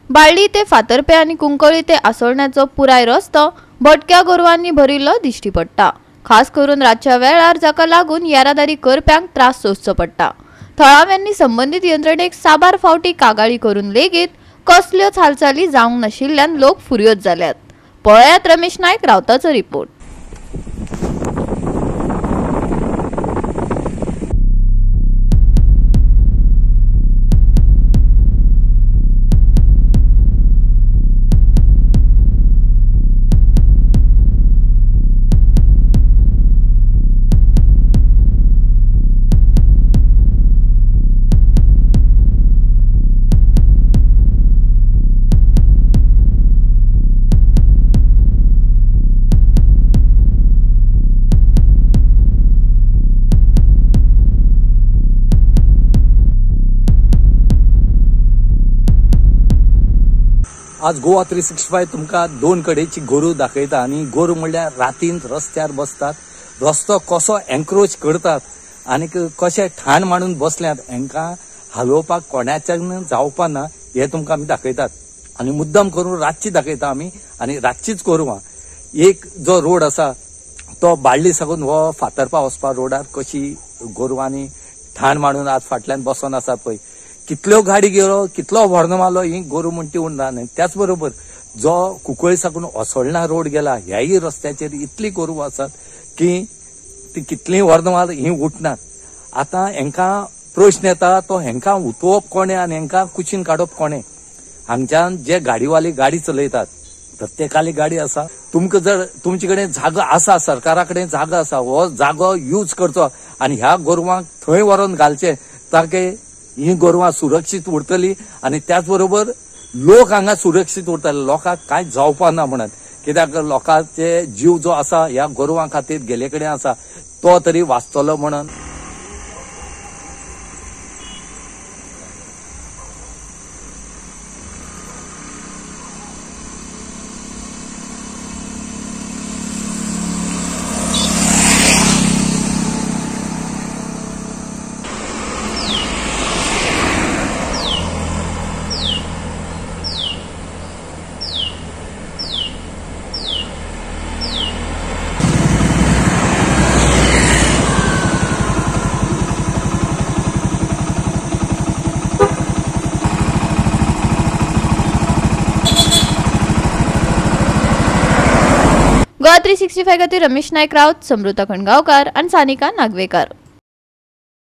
बाळ्ळी ते फातर्पे आनी कुंकळी ते आसोळण्याचो पुराय रस्तो भटक्या गोरवांनी भरिल्लो दिश्टी पडटा. खास करून रातच्या वेळार जाका लागून येरादारी करप्यांक त्रास सोंसचो पडटा. थळाव्यांनी संबंदीत यंत्रणेक साबार फावटी कागाळी करून लेगीत कसल्योच हालचाली जावंक नाशिल्ल्यान लोक फुर्योज जाल्यात. पळयात रमेश नायक रावताचो रिपोर्ट. आज गोवा 365 तुमकां दोन कडेची गोरू दाखयता आनी गोरू म्हणल्यार रातीन रस्त्यार बसतात, रस्तो कसो एन्क्रोच करतात आनी कशे ठाण मांडून बसल्यात हांकां हालोवपाक कोणाच्यान जावपा ना हे तुमकां आमी दाखयतात आनी मुद्दम करून रातची दाखयता आमी आनी रातचीच गोरवां. एक जो रोड आसा तो बाळ्ळी साकून हो फातर्पा वचपा रोडार कशी गोरवांनी ठाण मांडून आज फाटल्यान बसोन आसा पळय, कितल्यो गाडी गेलो कितलो व्हर्ण मारलो ही गोरू म्हण ती उरना. त्याच बरोबर जो कुंकळी साकून असोळणा रोड गेला ह्याय रस्त्याचेर इतली गोरवां आसात की ती कितलीं व्हर्ण मार ही उठनात. आतां हेंकां प्रश्न येता तो हेंकां उठोवप कोणें आनी हेंकां कुशीन काडप कोणें. हांगच्यान जे गाडीवाले गाडी चलयतात प्रत्येकाली गाडी आसा, तुमकां जर तुमचे कडेन जागो आसा, सरकारा कडेन जागो आसा, हो जागो यूज करचो आनी ह्या गोरवांक थंय व्हरोन घालचे ताके ही गोरवां सुरक्षीत उरतली आनी त्याच बरोबर लोक हांगा सुरक्षीत उरतले, लोकांक कांय जावपा ना म्हणून. कित्याक लोकांचे जीव जो आसा ह्या गोरवां खातीर गेले कडेन आसा तो तरी वाचतलो म्हणून. गोवा 365 खातीर रमेश नायक राऊत, समृता खणगांवकार आनी सानिका नागवेकर.